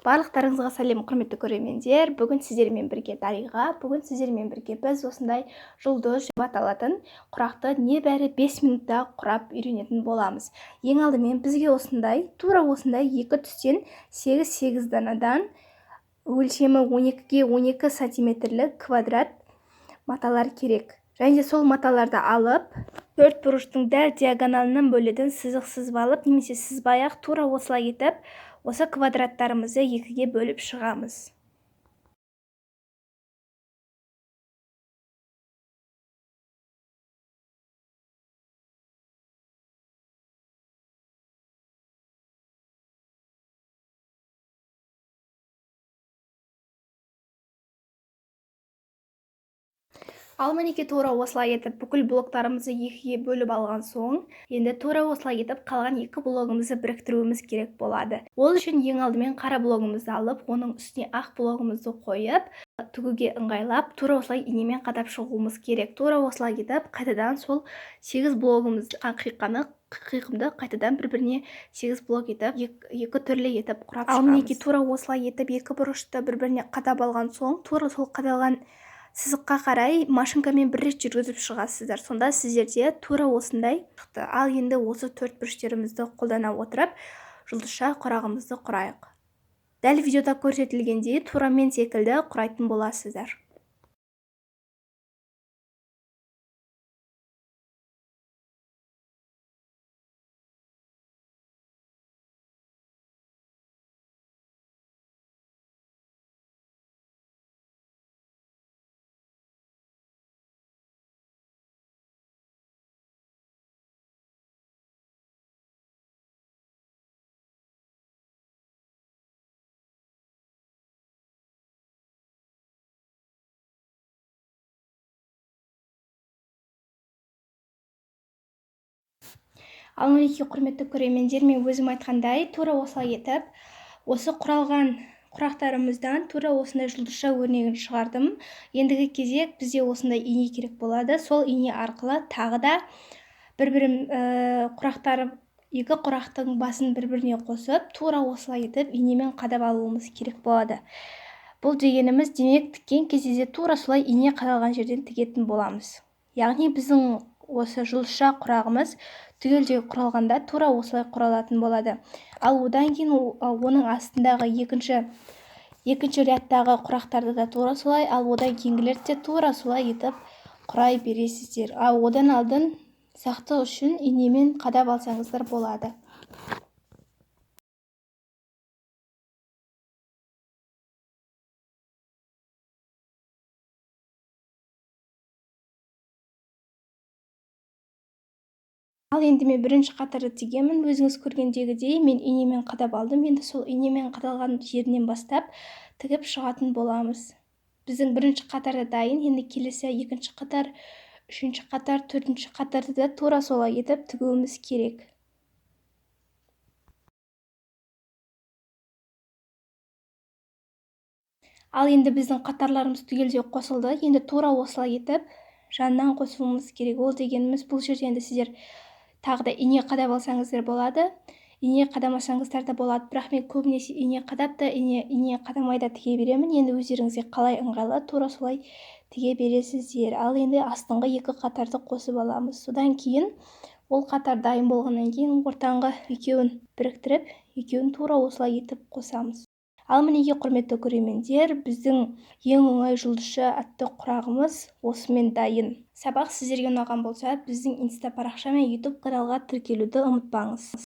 Барлықтарыңызға сәлем, құрметті көрермендер! Бүгін сіздермен бірге Дариға. Бүгін сіздермен бірге біз осындай жұлдыз деп аталатын құрақты небәрі 5 минутта құрап үйренетін боламыз. Ең алдымен бізге осындай, тура осындай екі түстен 8-8 данадан өлшемі 12-ге 12 сантиметрлік квадрат маталар керек. Және де сол маталарды алып, төрт бұрыштың дәл диагоналынан бөлетін сызық сызып алып, немесе сызбай-ақ тура осылай етіп, осы квадраттарымызды екіге бөліп шығамыз. Ал мінекей, тура осылай етіп бүкіл блоктарымызды екіге бөліп алған соң, енді тура осылай етіп қалған екі блогымызды біріктіруіміз керек болады. Ол үшін ең алдымен қара блогымызды алып, оның үстіне ақ блогымызды қойып, тігуге ыңғайлап, тура осылай инемен қадап шығуымыз керек. Тура осылай етіп, қайтадан сол 8 блогымызды, қиқымды қайтадан бір-біріне 8 блок етіп, екі түрлі етіп құрап шығамыз. Ал мінекей, тура осылай етіп екі бұрышты бір-біріне қадап алған соң, тура сол қадалған сызыққа қарай машинкамен бір рет жүргізіп шығасыздар. Сонда сіздерде тура осындай шықты. Ал енді осы төрт бұрыштерімізді қолдана отырып, жұлдызша құрағымызды құрайық. Дәл видеода көрсетілгендей тура мен секілді құрайтын боласыздар. Ал мінекей, құрметті көрермендер, мен өзім айтқандай, тура осылай етіп, осы құралған құрақтарымыздан тура осындай жұлдызша өрнегін шығардым. Ендігі кезек бізде осындай ине керек болады. Сол ине арқылы тағы да бір-бірін, құрақтары, екі құрақтың басын бір-біріне қосып, тура осылай етіп инемен қадап алуымыз керек болады. Бұл дегеніміз, демек, тіккен кезде де тура солай ине қадалған жерден тігетін боламыз. Яғни біздің осы жұлдызша құрағымыз түгелдей құралғанда тура осылай құралатын болады. Ал одан кейін оның астындағы екінші рядтағы құрақтарды да тура солай, ал одан кейінгілерді де тура солай етіп құрай бересіздер. Ал одан алдын сақтық үшін инемен қадап алсаңыздар болады. Ал енді мен бірінші қатарды тігемін. Өзіңіз көргендегідей мен инемен қадап алдым. Енді сол инемен қадалған жерінен бастап тігіп шығатын боламыз. Біздің бірінші қатарда дайын. Енді келесі екінші қатар, үшінші қатар, төртінші қатарды да тура солай етіп тігуіміз керек. Ал енді біздің қатарларымыз түгелдей қосылды. Енді тура осылай етіп жанынан қосуымыз керек. Ол дегеніміз, бұл жерде енді сіздер тағы да ине қадап алсаңыздар болады, ине қадамасаңыздар да болады. Бірақ мен көбінесе ине қадап та, ине қадамай да тіге беремін. Енді өздеріңізге қалай ыңғайлы, тура солай тіге бересіздер. Ал енді астыңғы екі қатарды қосып аламыз. Содан кейін ол қатар дайын болғаннан кейін ортаңғы екеуін біріктіріп, екеуін тура осылай етіп қосамыз. Ал мінекей, құрметті көрермендер, біздің ең оңай жұлдызша атты құрағымыз осымен дайын. Сабақ сіздерге ұнаған болса, біздің инста парақша мен YouTube каналға тіркелуді ұмытпаңыз.